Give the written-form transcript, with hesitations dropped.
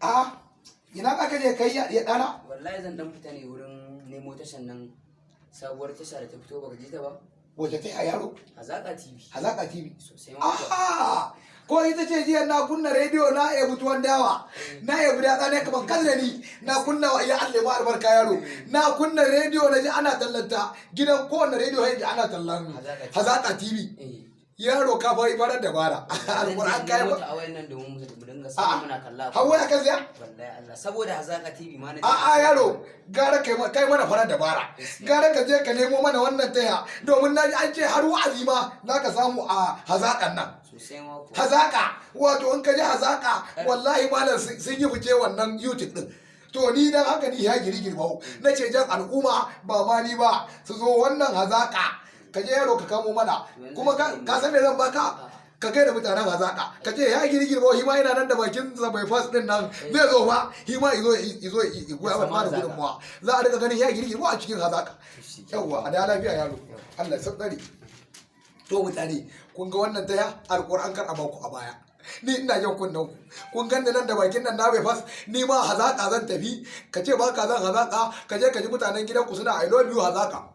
A ina za ka je kai ya ɗana? Wallahi zan dan fita ne wurin nemo tashan nan, sabuwar tasha da ta fito, baka ji ta ba? Wace ta yaro? Hazaka TV. Hazaka TV. Sosai ma kuwa. Aha, ko ita ce jiya na kunna rediyo na ebi tuwon dawa, na ebi da ne kamar kan ni na kunna wa ya Allah ma albarka yaro. Na kunna rediyo na ji ana tallanta gidan kowanne rediyo, ya ji ana tallan Hazaka TV. Hazaka TV. Eh. Yaro, ka fari farar dabara, alquran kai Zan je ba nemo ta a wayan nan domin mu dinga a'a samu muna kalla. Hawa ya ka siya? Wallahi Allah, saboda Hazaka TV ma na je. A'a yaro, gara kai mana farar dabara, gara ka je ka nemo mana wannan taya, domin na ji an ce har wa'azi ma za ka samu a hazakan nan. Sosai ma kuwa. Hazaka, wato in ka ji hazaka, wallahi malam sun yi fice wannan YouTube din. To ni dan haka ni ya giri girmau na ce jan al'umma, ba ma ni ba, su zo wannan hazaka. Ka je yaro ka kamo mana, kuma ka san me zan baka? Ka kai da mutanen hazaka, ka ce ya giri girmau shi ma yana nan da bakin sa bai fas din nan zai zo fa, shi ma izo izo i goya Ya samu ba da hazaka. gudunmuwa. Za a riga ganin ya giri girmau a cikin hazaka. Yawwa, a da lafiya yaro, Allah ya tsare. To mutane, kun ga wannan taya, alƙur'an kar a baku a baya. Ni ina jan kunnen ku. Kun ganni nan da bakin nan na bai fas, ni ma hazaka zan tafi. Ka ce ba ka zan hazaka, ka je ka ji mutanen gidanku suna "I love you hazaka".